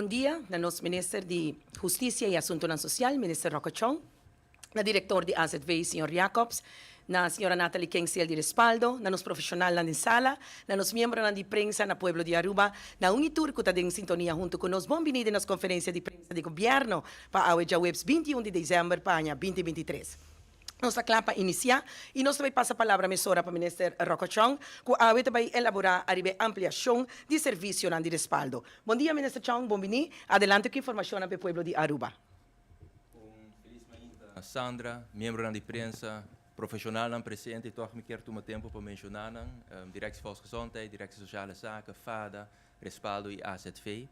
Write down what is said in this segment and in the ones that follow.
Bon dia na nos Minister di Husticia y Asuntonan Social, Minister Rocco Chong, na Director di AZV, Señor Jacobs, na Señora Natalie Kengsiel di Respaldo, na nos profesionalnan den sala, na nos miembronan di prensa, na pueblo di Aruba, na un y tur cu ta den sintonia hunto cu nos. Bon bini den nos conferencia di prensa di Gobierno pa awe djaweps 21 di december pa aña 2023. Nos ta cla pa inicia y nos ta bay pasa palabra mesora pa Minister Rocco Chong cu awe ta bay elabora ariba e ampliacion di servicionan di Respaldo. Bon dia, Minister Chong, bon bini. Adelante cu informacionnan pa e pueblo di Aruba. Un feliz mainta, Sandra, miembronan di prensa, profesionalnan presente y toch mi kier tuma tempo pa menciona nan, Directie Volksgezondheid, Directie Sociale Zaken, FADA, Respaldo y AZV.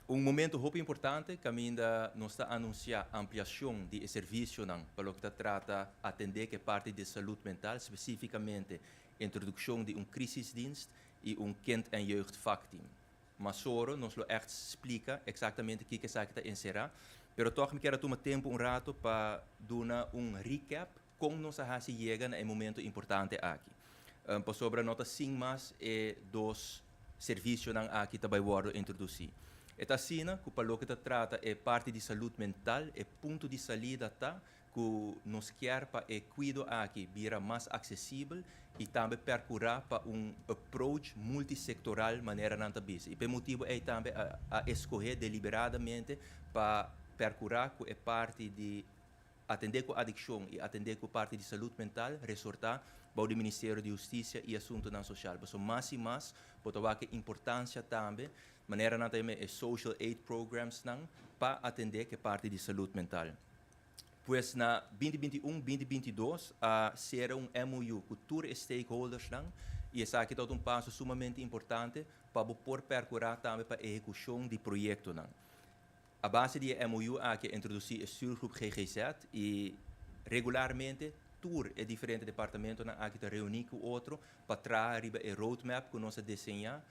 Un momento hopi importante caminda nos ta anuncia ampliacion di e servicionan pa loke ta trata atende cu e parti di salud mental, specificamente introduccion di un crisisdienst y un kind- en jeugdvakteam. Mas oro nos lo echt splica exactamente kico esaki ta encera, pero toch mi kier a tuma tempo un rato pa duna un recap con nos a haci yega na e momento importante aki. Pasobra no ta sin mas e dos servicionan aki ta bay wordo introduci. E ta asina cu pa loke ta trata e parti di salud mental, e punto di salida ta cu nos kier pa e cuido aki bira mas accesibel y tambe percura pa un approach multisectoral, manera nan ta bisa. Y p'e motibo ey tambe a escoge deliberadamente pa percura cu e parti di atende cu adiccion y atende cu parti di salud mental resorta bou di Ministerio di Husticia y Asuntonan Social. Pasobra mas y mas bo ta wak e importancia tambe, manera nan ta yama e social aid programs nan, pa atende cu e parti di salud mental. Pues na 2021, 2022 a cera un MOU cu tur e stakeholders nan y esaki ta un paso sumamente importante pa bo por percura tambe pa ehecucion di proyectonan. A base di e MOU aki a introduci e stuurgroep GGZ y regularmente tur e diferente departamentonan aki ta reuni cu otro pa traha riba e roadmap cu nos a diseña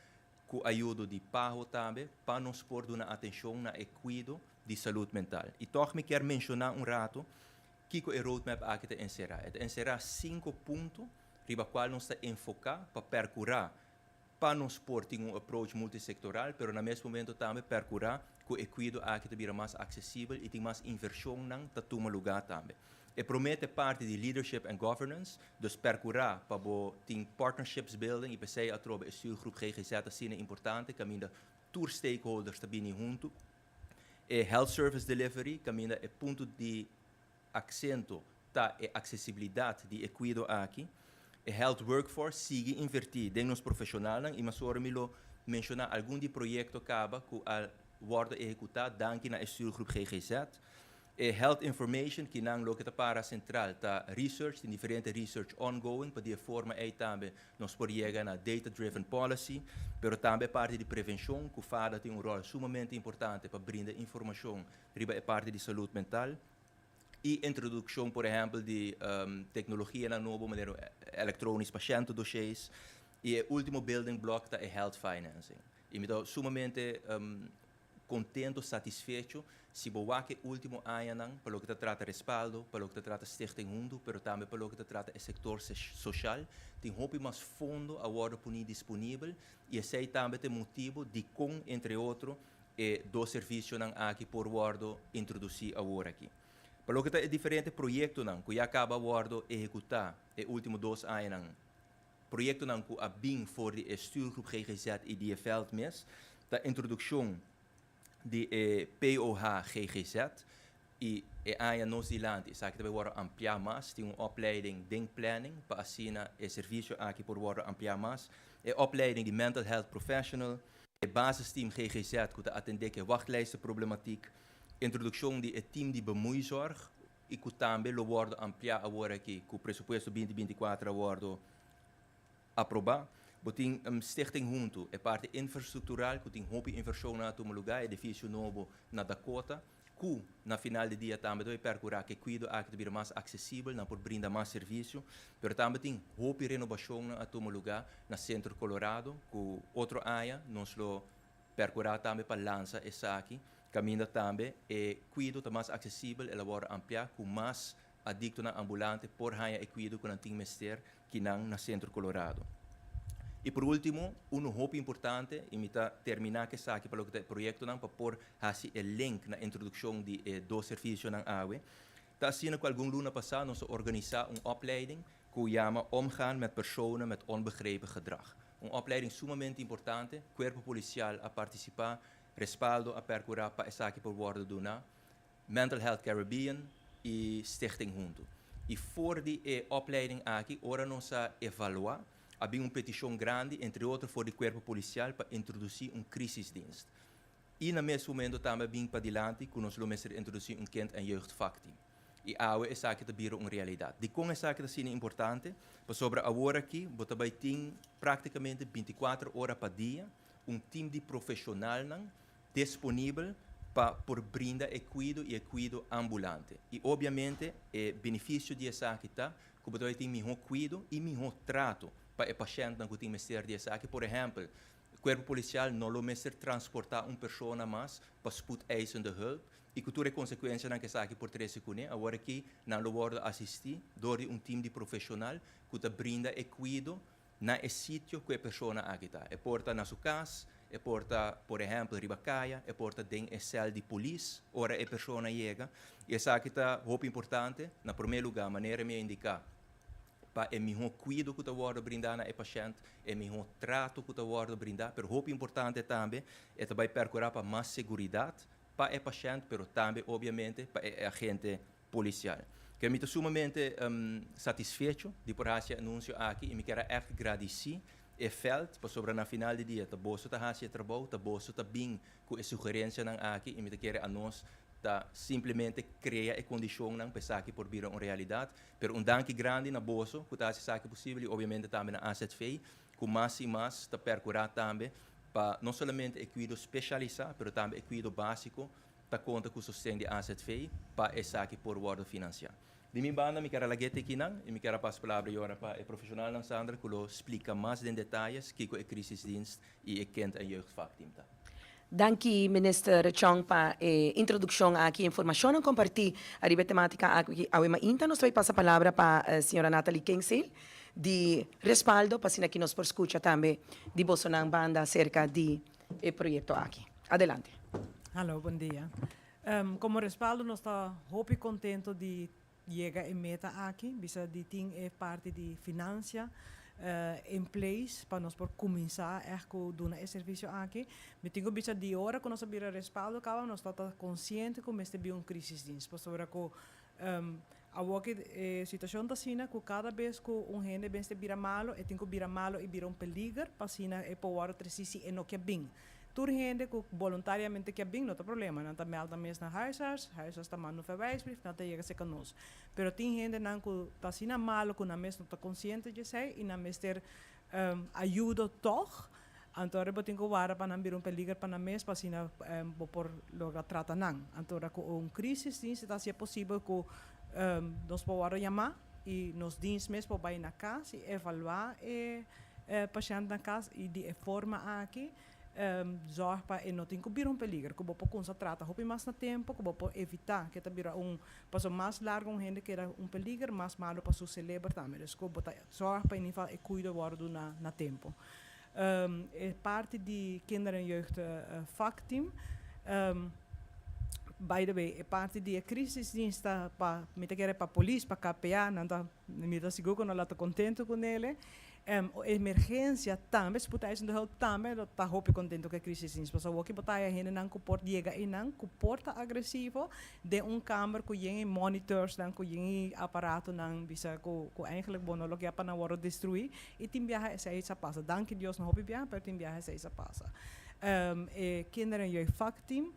cu ayudo di PAHO tambe pa nos por duna atencion na e cuido di salud mental. Y toch mi kier menciona un rato kico e roadmap aki ta encera. E ta encera cinco punto riba cual nos ta enfoca pa percura pa nos por tin un approach multisectoral, pero na mes momento tambe percura cu e cuido aki ta bira mas accesibel y tin mas inversionnan ta tuma lugar tambe. E prome ta parti di leadership and governance, dus percura pa bo tin partnerships building y p'esey atrobe e stuurgroep GGZ asina importante, caminda tur stakeholders ta bini hunto. E health service delivery, caminda e punto di accento ta e accesibilidad di e cuido aki. E health workforce, sigui inverti den nos profesionalnan y mas ora mi lo menciona algun di proyecto caba cu a wordo ehecuta danki na e stuurgroep GGZ. E health information, kinan loke ta para central ta research, tin diferente research ongoing, pa di e forma ey tambe nos por yega na data driven policy, pero tambe parti di prevencion, cu FADA tin un rol sumamente importante pa brinda informacion riba e parti di salud mental. Y introduccion, por ehempel, di tecnologianan nobo, manera electronisch patiëntendossiers. Y e ultimo building block ta e health financing. Y mi ta sumamente contento, satisfecho, si bo wak e ultimo añanan, pa loke ta trata Respaldo, pa loke ta trata Stichting Hunto, pero tambe pa loke ta trata e sector social, tin hopi mas fondo a wordo poni disponibel y esey tambe ta e motibo di con, entre otro, e dos servicionan aki por wordo introduci awor aki. Pa loke ta e diferente proyectonan cu ya caba wordo ehecuta e ultimo 2 añanan, proyectonan cu a bin for di e stuurgroep GGZ y di e veld mes, ta introduccion di e POH GGZ y e aña nos dilanti, esaki tambe wordo amplia mas, tin un opleiding den planning pa asina e servicio aki por wordo amplia mas. E opleiding di mental health professional, e basisteam GGZ cu ta atende cu e wachtlijstenproblematiek, introduccion di e team di bemoeizorg y cu tambe lo wordo amplia awor aki cu presupuesto 2024 a wordo aproba. Bo tin Stichting Hunto, e parti infrastructural, cu tin hopi inversion na tuma lugar, edificio nobo na Dakota, cu na final di dia tambe ta percura cu e cuido aki ta bira mas accesibel, nan por brinda mas servicio, pero tambe tin hopi renovacion na tuma lugar na Centro Colorado, cu otro aña nos lo percura tambe pa lansa esaki, caminda tambe e cuido ta mas accesibel, el a wordo amplia cu mas adictonan ambulante por haya e cuido cu nan tin mester kinan na Centro Colorado. Y por ultimo, un hopi importante, y mi ta termina cu esaki pa loke ta e proyectonan pa por haci e link na introduccion di e dos servicionan awe. Ta asina cu algun luna pasa nos a organisa un opleiding cu yama Omgaan met personen met onbegrepen gedrag. Un opleiding sumamente importante, Cuerpo Policial a participa, Respaldo a percura pa esaki por wordo duna, Mental Health Caribbean y Stichting Hunto. Y for di e opleiding aki, ora nos a evalua, a bin un peticion grandi, entre otro for di Cuerpo Policial, pa introduci un crisisdienst. Y na mes momento tambe a bin padilanti cu nos lo mester introduci un kind- en jeugdvakteam. Y awe esaki ta bira un realidad. Dicon esaki ta asina importante? Pasobra awor aki bo ta bay tin practicamente 24 ora pa dia un team di profesionalnan disponibel pa por brinda e cuido y e cuido ambulante. Y obviamente e beneficio di esaki ta cu bo ta bay tin miho cuido y miho trato pa e pashentnan cu tin mester di esaki. Por ehempel, Cuerpo Policial no lo mester transporta un persona mas pa spoedeisende hulp y cu tur e consecuencianan cu esaki por trece cune. Awor aki nan lo wordo asisti door di un team di profesional cu ta brinda e cuido na e sitio cu e persona aki ta. E por ta na su cas, e por ta, por ehempel, riba caya, e por ta den e cel di polis ora e persona yega. Y esaki ta hopi importante, na prome lugar, manera mi a indica, pa e miho cuido cu ta wordo brinda na e pashent, e miho trato cu ta wordo brinda, pero hopi importante tambe, e ta bay percura pa mas seguridad pa e pashent, pero tambe obviamente pa e agente policial. Ke mi ta sumamente satisfecho di por haci e anuncio aki y mi kier a echt gradici e veld, pasobra na final di dia ta boso ta haci e trabou, ta boso ta bin cu e sugerencianan aki y mi ta kere a nos ta simplemente crea e condicionnan pa esaki por bira un realidad. Pero un danki grandi na boso cu ta haci esaki posibel y obviamente tambe na AZV cu mas y mas ta percura tambe pa no solamente e cuido specialisa pero tambe e cuido basico ta conta cu sosten di AZV pa esaki por wordo financia. Di mi banda mi kier a lag'e te kinan y mi kier a pasa palabra y ora pa e profesionalnan Sandra cu lo splica mas den detayes kico e crisisdienst y e kind en jeugdvakteam ta. Danki Minister Chong pa e introduccion aki e informacionnan comparti ariba e tematica aki awe mainta. Nos ta bay pasa palabra pa señora Nathalie Kingsale di Respaldo pa asina ki nos por scucha tambe di bosonan banda acerca di e proyecto aki. Adelante. Hallo, bon dia. Como Respaldo nos ta hopi contento di yega e meta aki, bisa di tin e parti di financia in place pa nos por cuminsa echt cu duna e servicio aki. Mi tin cu bisa di ora cu nos a bira Respaldo caba nos ta consciente cu mester bin un crisisdienst pasobra cu awoki e situacion ta asina cu cada bes cu un hende mester bira malo e tin cu bira malo y bira un peliger pa asina e por worde treci si e no kier bin. Tur hende ku boluntariamente ke bin no ta problema, nan ta mèlda mes na huisarts, huisarts ta manda un verwijsbrief, nan ta yega serka nos. Pero tin hendenan ku ta asina malo ku nan mes no ta konsiente dje esei i nan mester ayudo tòg, anto ora bo tin ku warda pa nan bira un peliger pa nan mes pa asina bo por logra trata nan. Anto ora ku un krisis tin si ta hasié posibel ku nos por wòrdu yamá i nos dins mes por bai na kas i evaluá e pashènt na kas i di e forma aki Zorg pa e no tin ku bira un peliger, ku bo por kumsa trata hopi mas na tempu, ku bo por evitá ku e ta bira un paso mas largu un hende keda un peliger, mas malu pa su seleber tambe. Dus ku bo ta zorg pa in ieder geval e kuido wòrdu duna na tempu. E parti di kinder en jeugd vakteam, by the way e parti di e crisisdienst ta pa mi ta kere pa polis, pa KPA, nan ta mi ta sigur ku nan lo ta kontentu ku nele. Emergencia tambe, spoedeisende hulp tambe lo ta hopi contento cu e crisisdienst pasobra awoki bo ta haya hendenan cu por yega eynan cu por ta agresivo den un kamer cu yen e monitorsnan cu yen e aparatonan bisa cu cu eigenlijk bo no lo kier pa nan worde destrui y tin biaha esey sa pasa. Danki Dios no hopi biaha pero tin biaha esey sa pasa. E kinder en jeugdvakteam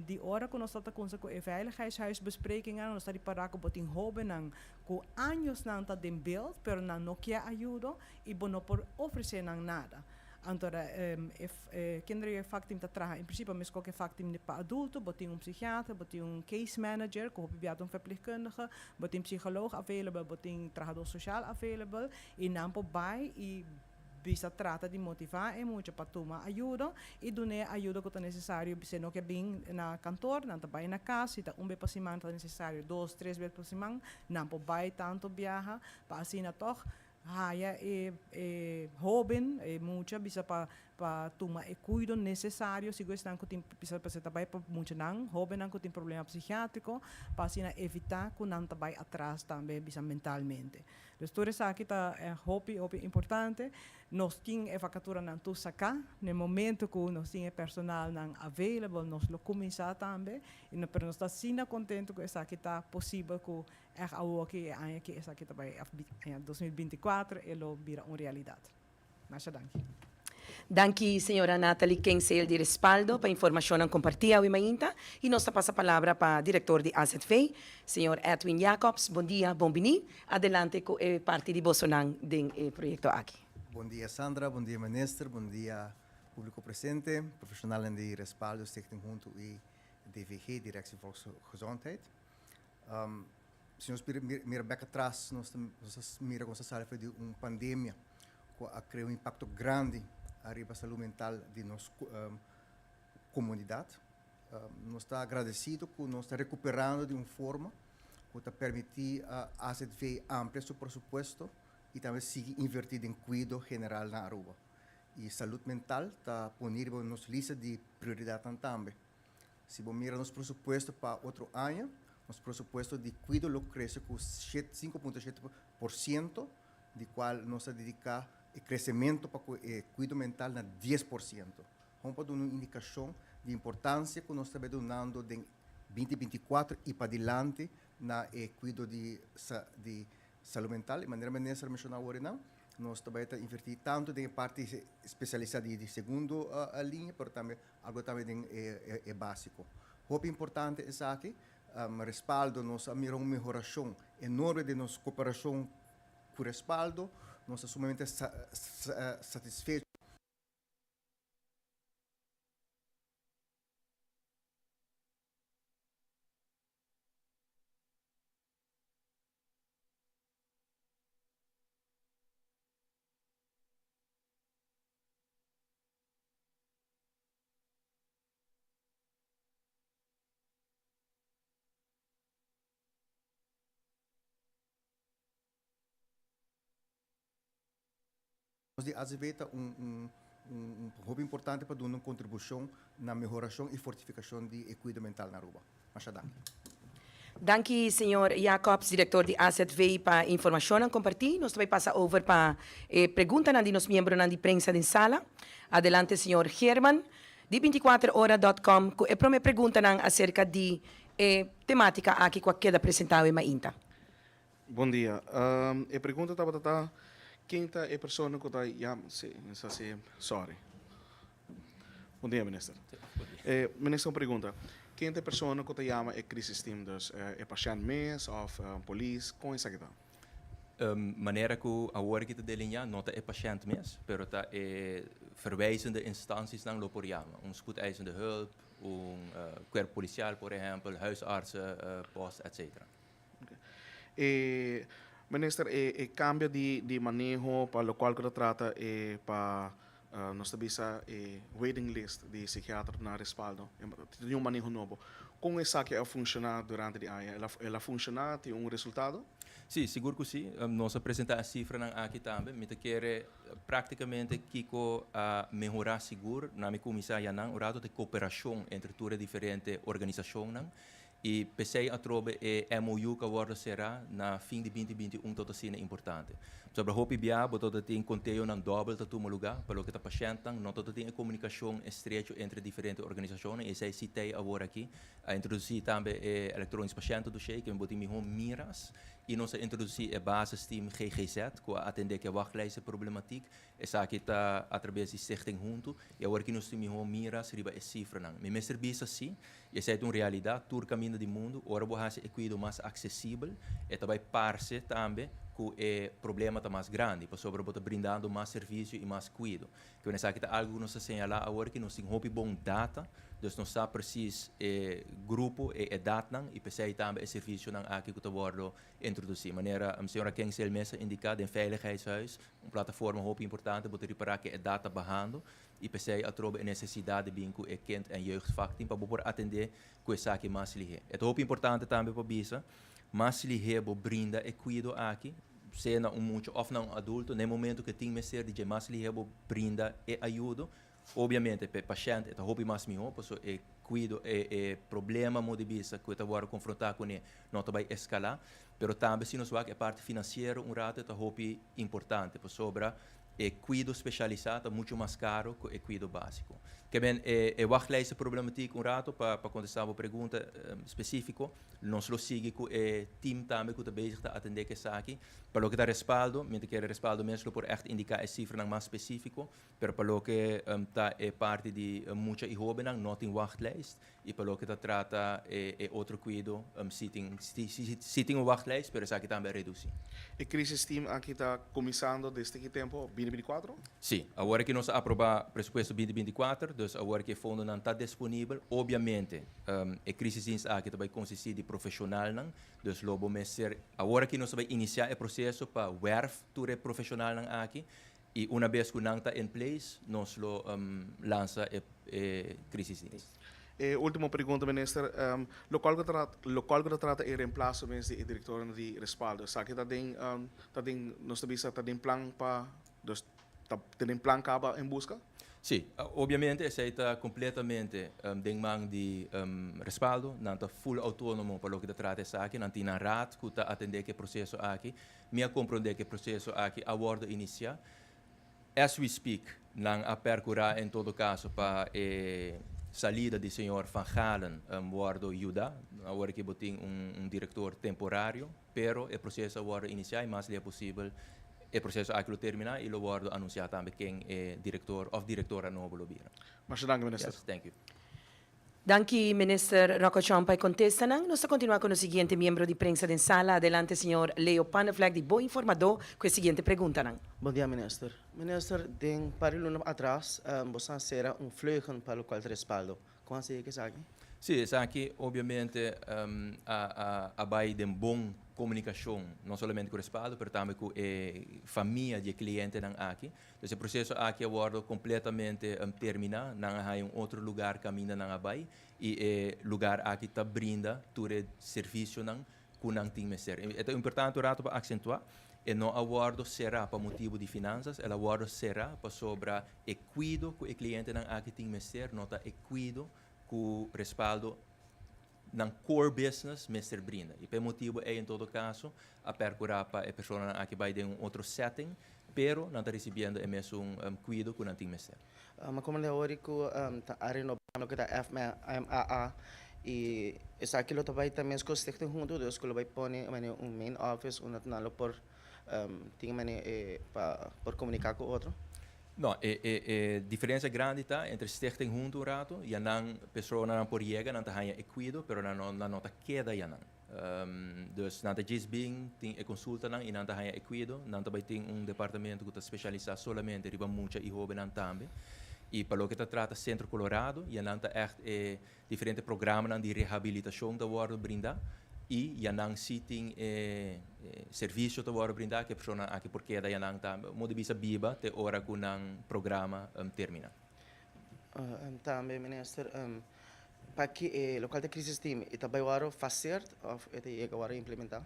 di ora cu nos ta ta cunsa cu e veiligheidshuisbesprekingen nos ta ripara cu bo tin hobennan Ku añosnan ta den beeld pero nan no kier ayudo y bo no por ofrece nan nada. Anto e kinderjeugdvakteam ta traha en principio mesco cu e vakteam pa adulto, bo tin un psichiater, bo tin un case manager cu hopi bia ta un verpleegkundige, bo tin psycholoog available, bo tin trahador social available y nan por bay y Bisa trata di motivá e mucha pa tuma ayudo i dun'é e ayudo ku ta nesesario. Bis'é no ke bin na kantor, nan ta bai na kas, si ta un bes pa siman ta nesesario dos, tres bes pa siman, nan por bai tantu biaha pa asina tòg haya e e hopi. hoben, e mucha, bisa pa pa tuma e cuido necesario, sigur esnan cu tin bisa pa ta bay pa muchanan, hobennan cu tin problema psikiatrico, pa asina evita cu nan ta bay atras tambe bisa mentalmente. Dus tur esaki ta hopi hopi importante. Nos tin e vacaturanan tur saca, na e momento cu nos tin e personalnan available nos lo cuminsa tambe, y pero nos ta asina contento cu esaki ta posibel cu Echt awoki e aña ki esaki ta bai of aña 2024 e lo bira un realidad. Masha danki. Danki señora Nathalie Kenseel di Respaldo pa informacionnan comparti awe mainta y nos ta pasa palabra pa director di AZV, señor Edwin Jacobs. Bon dia, bon bini. Adelante cu e parti di bosonan den e proyecto aki. Bon dia Sandra, bon dia Minister, bon dia publico presente, profesionalnan di Respaldo, Stichting Hunto y DVG, Directie Volksgezondheid. Si nos mira bek atras, nos ta mira ku nos ta sali for di un pandemia ku a krea un impakto grandi ariba salú mental di nos komunidat. Nos ta agradesido ku nos ta rekuperando di un forma ku ta permití AZV amplia su presupuesto i tambe sigui invertí den kuido general na Aruba. I salud mental ta poni riba nos lista di prioridatnan tambe. Si bo mira nos presupuesto pa otro aña, nos presupuesto di kuido lo krese ku 5.7%, di kual nos ta dediká e kresementu pa ku e kuido mental na 10%. Hon pa duna un indikashon di importansia ku nos ta bai dunando den 2024 i padilanti na e kuido di di salú mental. I manera minister a menshoná awor einan, nos ta bai ta invertí tantu den e parti spesialisá di segundo liña, pero tambe Algo tambe den e básiko. Hopi importante esaki. Respaldo, nos a mira un mehorashon enorme den nos koperashon ku Respaldo. Nos ta sumamente satisfecho. Nos di AZV ta un un un hopi importante pa duna un kontribushon na mehorashon i fortifikashon di e kuido mental na Aruba. Masha danki. Danki señor Jacobs, director di AZV pa e informacionnan comparti. Nos ta bay pasa over pa e preguntanan di nos miembronan di prensa den sala. Adelante señor Geerman di 24 ora dot com cu e prome preguntanan acerca di e tematica aki cu a keda presenta awe mainta. Bon dia. E pregunta tabata ta ken ta e persona cu ta yama, si, mi sorry. Bon dia minister. Minister un pregunta. Ken ta e persona ku ta yama e crisis team dus? E pashènt mes òf polis? Kon esaki ta? Manera ku awor aki ta delineá no ta e pashènt mes, pero ta e verwijzende instantiesnan lo por yama. Un spoedeisende hulp, un kuerpo polisial por ehèmpel, huisartsenpost etcetera. E minister e e cambio di di maneho pa locual cu ta trata e pa nos ta bisa e waiting list di psikiater na respaldo tin un maneho nobo con esaki a funciona durante di aña el a el a funciona tin un resultado? Sí, sigur cu sí. Nos a presenta e cifranan aki tambe. Mi ta kere practicamente kico a mehora sigur na mi cuminsa yanan un rato ta e cooperacion entre tur e diferente organisacionnan. I p'esei atrobe e MOU ku a wòrdu será na fin di 2021 ta asina importante. Pasobra hopi bia bo ta tin konteonan dòbel ta tuma lugá pa loke ta pashèntnan, no ta tin e komunikashon estrecho entre diferente organisashonnan i esei si t'ei awor aki. A introdusí tambe e elektronisch patiëntendossier ku bo tin mihó miras i nos a introdusí e basisteam GGZ ku a atendé ku e wachtlijstenproblematiek. Esaki ta atrabes di Stichting Huntu i awor aki nos tin mihó miras riba e sifranan. Mi mester bisa si I esei ta un realidat tur kaminda di mundu, ora bo hasi e kuido mas aksesibel, e ta bai parse tambe ku e problema ta mas grandi, pasobra bo ta brindando mas servisio i mas kuido. Kiben esaki ta algu ku nos ta señalá awor ki nos tin hopi bon data, dus nos sa presis e grupo, e edatnan i p'esei tambe e servisionan aki ku ta wòrdu introdusí. Manera señora Kensel mes a indiká den Veiligheidshuis, un plataforma hopi importante, bo ta ripará ku e edat ta bahando, I p'esei atrobe e nesesidat di bin ku e kind en jeugdvakteam pa bo por atendé ku esaki mas lihé. E ta hopi importante tambe pa bisa, mas lihé bo brinda e kuido aki, Sea na un mucha of na un adulto, na e momento cu e tin mester di dje mas lihe bo brinda e ayudo. Obviamente p'e pashent e ta hopi mas miho, pasobra e cuido, e e problema mo di bisa cu e ta wordo confronta cune no ta bay escala. Pero tambe si nos wak e parti financiero un rato e ta hopi importante, pasobra e cuido specialisa ta mucho mas caro cu e cuido basico. Ke men e e wachtlijsten problematiek un rato pa pa contesta bo pregunta specifico. Nos lo sigui cu e team tambe cu ta bezig ta atende cu esaki. Pa loke ta respaldo, mi ta kere respaldo mes lo por echt indica e cifranan mas specifico, pero pa loke ta e parti di mucha y hobennan no tin wachtlijst y pa loke ta trata e e otro cuido si tin si tin un wachtlijst pero esaki tambe a reduci. E crisis team aki ta cuminsando desde ki tempo? 2024? Sí, awor aki nos a aproba presupuesto 2024, dus awor aki e fondonan ta disponibel. Obviamente e crisisdienst aki ta bai consisti di profesionalnan, dus lo bo mester, awor aki nos ta bai inicia e proceso pa werf tur e profesionalnan aki y una bes cu nan ta in place nos lo lansa e e crisisdienst. E ultimo pregunta minister, locual cu ta locual cu ta trata e reemplaso mes di e directornan di Respaldo, esaki ta den ta den nos ta bisa ta den plan pa dus ta tene plan caba en busca? Sí, obviamente esey ta completamente den man di Respaldo. Nan ta full autonomo pa loke ta trata esaki. Nan tin nan raad cu ta atende cu e proceso aki. Mi a comprende cu e proceso aki a wordo inicia. As we speak, nan a percura en todo caso pa e salida di señor Van Galen wordo yuda. Awor aki bo tin un director temporario. Pero e proceso a wordo inicia y mas lia posibel e proceso aki lo termina y lo wordo anuncia tambe ken e director of directora nobo lo bira. Masha danki Minister. Yes, thank you. Danki Minister Rocco Tjon pa e contestanan. Nos ta continua cu nos siguiente miembro di prensa den sala. Adelante señor Leo Panneflek di Bo Informadó cu e siguiente preguntanan. Bon dia Minister. Minister, den par di luna atras bo a cera un vleugen pa locual ta respaldo. Kon a sigui ku esaki? Sí, esaki obviamente a a bai den bon komunikashon, no solamente ku Respaldo, pero tambe ku e famia di e klientenan aki. Dus e proseso aki a wòrdu kompletamente terminá, nan a haña un otro lugar kaminda nan a bai i e lugar aki ta brinda tur e servisionan ku nan tin mester. E ta importante un rato pa aksentuá, e no a wòrdu será pa motibu di finansas, el a wòrdu será pasobra e kuido ku e klientenan aki tin mester no ta e kuido ku Respaldo nan core business mester brinda. I pa e motibu ei en todo kaso a pèrkurá pa e personanan aki bai den un otro setting, pero nan ta risibiendo e mesun kuido ku nan tin mester. Ma como le hori cu ta a renoba loke ta FMAA y esaki lo ta bay ta mes cu Stichting Hunto, dus cu lo bay pone mane un main office unda nan lo por tin mane pa por comunica cu otro? No, e e e diferencia grandi ta entre Stichting Hunto un rato, ya nan personanan por yega, nan ta haña e cuido, pero nan no nan no ta keda ya nan. Dus nan ta djis bin tin e consultanan y nan ta haña e cuido. Nan ta bay tin un departamento cu ta specialisa solamente riba mucha y hobennan tambe. Y pa loke ta trata Centro Colorado, ya nan ta echt e diferente programanan di rehabilitacion ta wordo brinda y ya nan si tin e servicio ta wordo brinda cu e personanan aki por keda ya nan tambe, modo di bisa biba te ora cu nan programa termina. Tambe Minister, pa ki e local ta crisis team e ta bay worde faseerd of e ta yega worde implementa?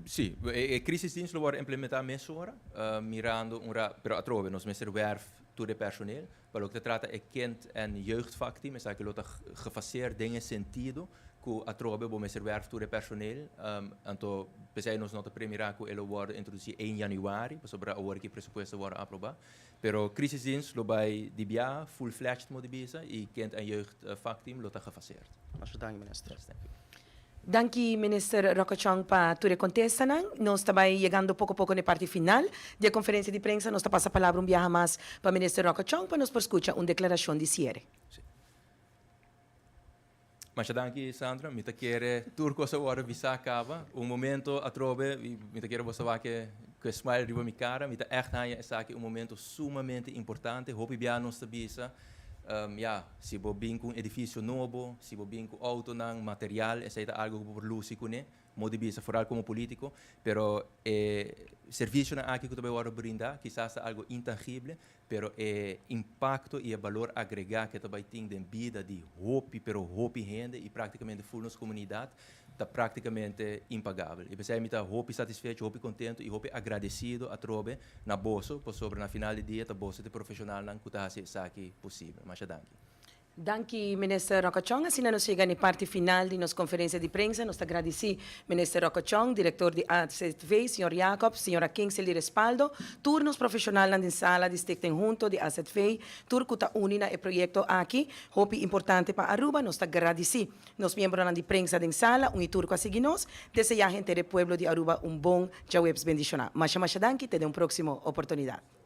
Si, e crisis teams lo worde implementa mesora, mirando un ra, pero atrobe nos mester werf tur e personeel. Pa loke ta trata e kind en jeugdvakteam, esaki lo ta gefaseerd den e sentido ku atrobe bo mester werf tur e personeel. Anto p'esei nos no ta premira ku e lo worde introduci ein januari, pasobra awor ki presupuesto a worde aproba. Pero crisisdienst lo bay di biaha full fledged mo di bisa y kind en jeugd vakteam lo ta gefaseerd. Masha danki minister. Yes, thank you. Danki Minister Rocco Tjon pa tur e contestanan. Nos ta bay yegando poco poco n'e parti final di e conferencia di prensa. Nos ta pasa palabra un biaha mas pa Minister Rocco Tjon pa nos por scucha un declaracion di ciere. Sí. Masha danki Sandra, mi ta kere tur cos a worde bisa caba. Un momento atrobe, y mi ta kere bo sa wak cu e smile riba mi cara, mi ta echt haña esaki un momento sumamente importante. Hopi bia nos ta bisa, ya, si bo bin cu un edificio nobo, si bo bin cu autonan, material, esey ta algo cu bo por luci cune. Mo di bisa foral como politico, pero e servicionan aki cu ta bay wordo brinda kisas ta algo intangible, pero e impacto y e balor agrega cu ta bay tin den bida di hopi, pero hopi hende y practicamente full nos comunidad. ta practicamente impagabel. Y pesey mi ta hopi satisfecho, hopi contento y hopi agradecido atrobe na boso, pasobra na final di dia ta boso ta e profesionalnan cu ta haci esaki posibel. Masha danki. Danki Minister Rocco Chong. Asina nos yega na e parti final di nos conferencia di prensa. Nos ta gradici Minister Rocco Chong, Director di AZV, Señor Jacobs, Señora Kingsley di Respaldo, tur nos profesionalnan den sala di Stichting Hunto di AZV, tur cu ta uni na e proyecto aki, hopi importante pa Aruba. Nos ta gradici nos miembronan di prensa den sala, un y tur cu a sigui nos. Desea henter e pueblo di Aruba un bon djaweps bendiciona. Masha masha danki, te den un proximo oportunidad.